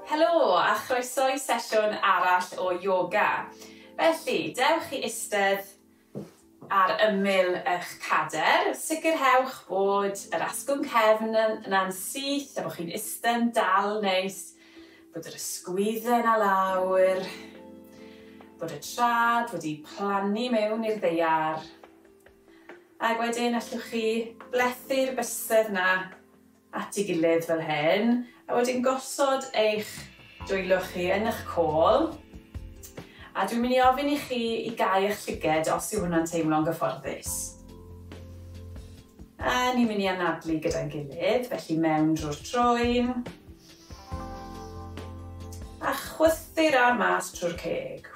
Helo a chroeso i sesiwn arall o yoga. Felly, dewch i istedd ar ymyl eich cader. Sicrhewch bod yr asgwrn cefn yna'n syth a bod chi'n istedd yn dal neis, bod yr ysgwyddau yna lawr, bod y trad wedi plannu mewn i'r ddaear. Ac wedyn allwch chi blethu'r bysedd 'na at ei gilydd fel hyn, a wedyn gosod eich dwylo chi yn eich côl. A dwi'n mynd i ofyn i chi i gau eich llyged os yw hwnna'n teimlo'n gyfforddus. A ni'n mynd i anadlu gyda'n gilydd, felly mewn drwy'r trwyn. A chwythu'r ar mas trwy'r ceg.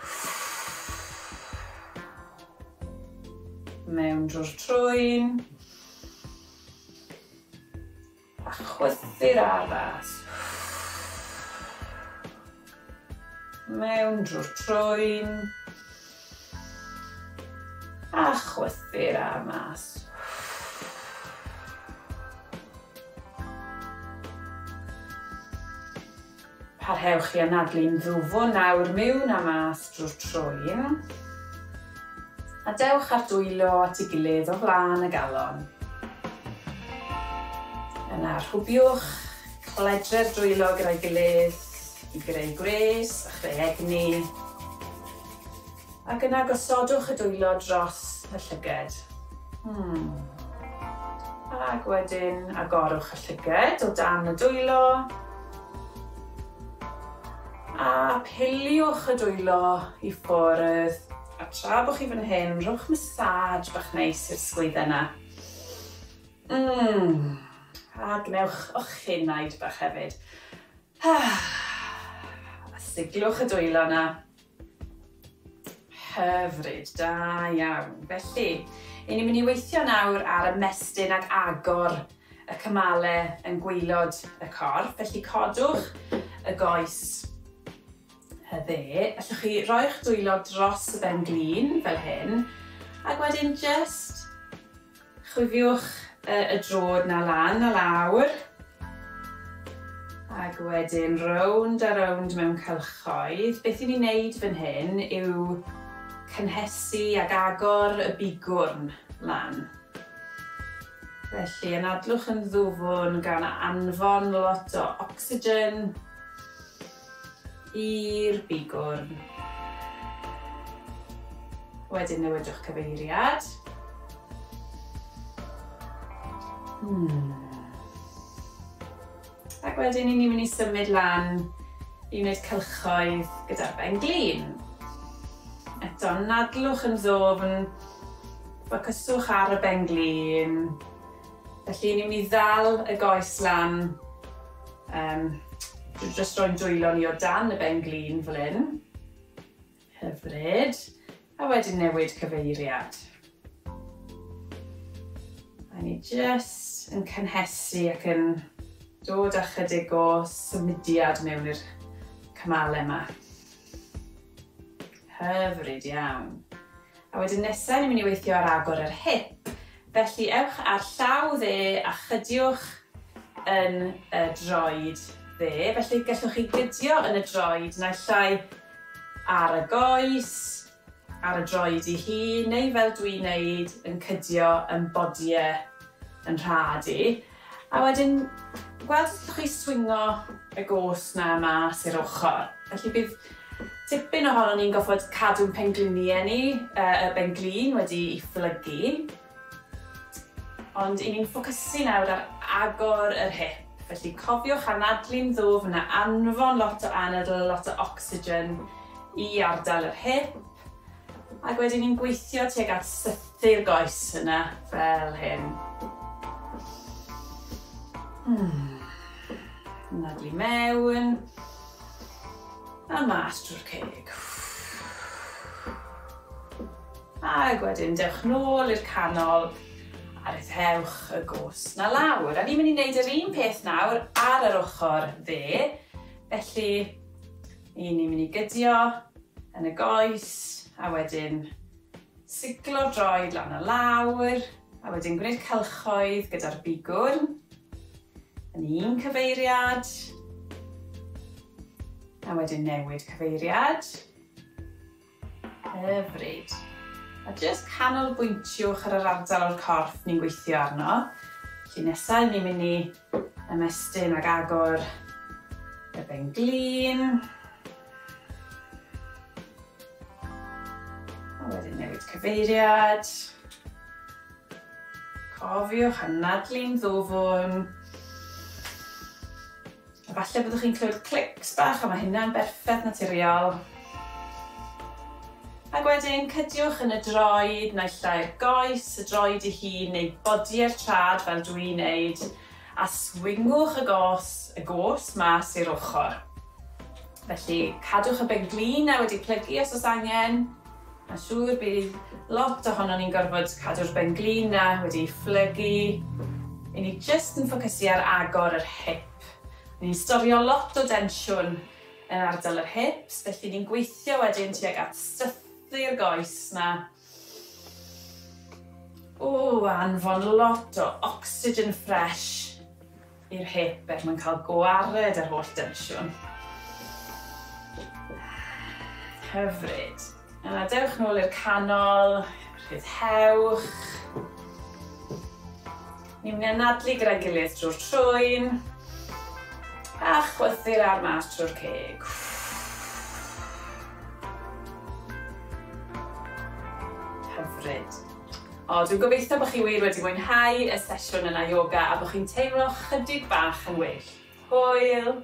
Mewn drwy'r trwyn. A chwythu'r ar fas. Mewn drwy'r trwyn. A chwythu'r ar mas. Parhewch i anadlu'n ddwfwn nawr mewn a mas drwy'r trwyn. A dewch â'r dwylo at ei gilydd o flaen y galon. Yna rhwbiwch cledre'r dwylo gyda'i gilydd i greu gwres a chreu egni. Ac yna gosodwch y dwylo dros y llyged. Hmm. Ac wedyn agorwch y llyged o dan y dwylo. A piliwch y dwylo i ffwrdd. A tra bod chi fan hyn, rhowch massage bach neis i'r sgwydde yna. Mm. A gwnewch ochenaid bach hefyd. A siglwch y dwylo yna. Hyfryd, da iawn. Felly, i ni'n mynd i weithio nawr ar ymestyn ac agor y cymalau yn gwaelod y corff. Felly codwch y goes y dde. Allwch chi roi'ch dwylo dros y ben glin fel hyn, ac wedyn just Chwifiwch y drod 'na lan a lawr. Ac wedyn rownd a rownd mewn cylchoedd. Beth i ni'n neud fan hyn yw cynhesu ac agor y bigwrn lan. Felly anadlwch yn ddwfwn gan anfon lot o ocsigen i'r bigwrn. Wedyn newidwch cyfeiriad. Hmm. Ac wedyn i ni'n mynd i symud lan i wneud cylchoedd gyda'r ben glin. Eto, nadlwch yn ddwfn, ffocyswch ar y ben glin. Felly, ni'n mynd i ddal y goes lan. Um, Dwi'n jyst roi'n dwylo ni o dan y ben glin fel hyn. Hyfryd. A wedyn newid cyfeiriad. A ni jyst yn cynhesu ac yn dod â chydig o symudiad mewn i'r cymalau yma. Hyfryd iawn. A wedyn nesaf ni'n mynd i weithio ar agor yr hip. Felly ewch â'r llaw dde a chydiwch yn y droed dde. Felly gallwch chi gydio yn y droed naill ai ar y goes, ar y droed i hun, neu fel dwi'n neud, yn cydio yn bodie yn rhad i. A wedyn, gweld os allwch chi swingo y goes 'na mas i'r ochr. Felly bydd tipyn ohonon ni'n goffod cadw'n pengliniau ni, y benglin wedi i phlygu. Ond 'y ni'n ffocysu nawr ar agor yr hip. Felly cofiwch anadlu'n ddwfn a anfon lot o anadl, lot o ocsigen i ardal yr hip. Ac wedyn ni'n gweithio tuag at sythu'r goes yna fel hyn. Hmm. Anadlu mewn. A mas drwy'r ceg. Ac wedyn dewch nôl i'r canol a rhyddhewch y gos na lawr. A ni'n mynd i wneud yr un peth nawr ar yr ochr dde. Felly, i ni'n mynd i gydio yn y goes a wedyn siglo'r droed lan a lawr a wedyn gwneud cylchoedd gyda'r bigwrn yn un cyfeiriad. A wedyn newid cyfeiriad. Hyfryd. A jyst canolbwyntiwch ar yr ardal o'r corff ni'n gweithio arno. Felly nesaf ni'n mynd i ymestyn ag agor y ben-glin. A wedyn newid cyfeiriad. Cofiwch anadlu'n ddwfwn. A falle byddwch chi'n clywed clics bach, a mae hynna'n berffaith naturiol. Ac wedyn cydiwch yn y droed, naill ai'r goes, y droed ei hun, neu bodi'r trad fel dwi'n neud, a swingwch y gos mas i'r ochr. Felly, cadwch y ben-glin a wedi plygu os oes angen. Mae'n siŵr bydd lot ohonon ni'n gorfod cadw'r ben-glin na wedi phlygu. I ni jyst yn ffocysu ar agor yr hip. Ni'n storio lot o densiwn yn ardal yr hips, felly ni'n gweithio wedyn tuag at sythu'r goes na. O, anfon lot o oxygen fresh i'r hip er mwyn cael gwared ar holl densiwn. Hyfryd. A dewch nôl i'r canol, rhyddhewch. Ni'n mynd i anadlu gyda'n gilydd drwy'r trwyn. A chwythu'r ar mas trwy'r ceg. Hyfryd. O, dwi'n gobeithio bod chi wir wedi mwynhau y sesiwn yna yoga a bod chi'n teimlo chydig bach yn well. Hwyl!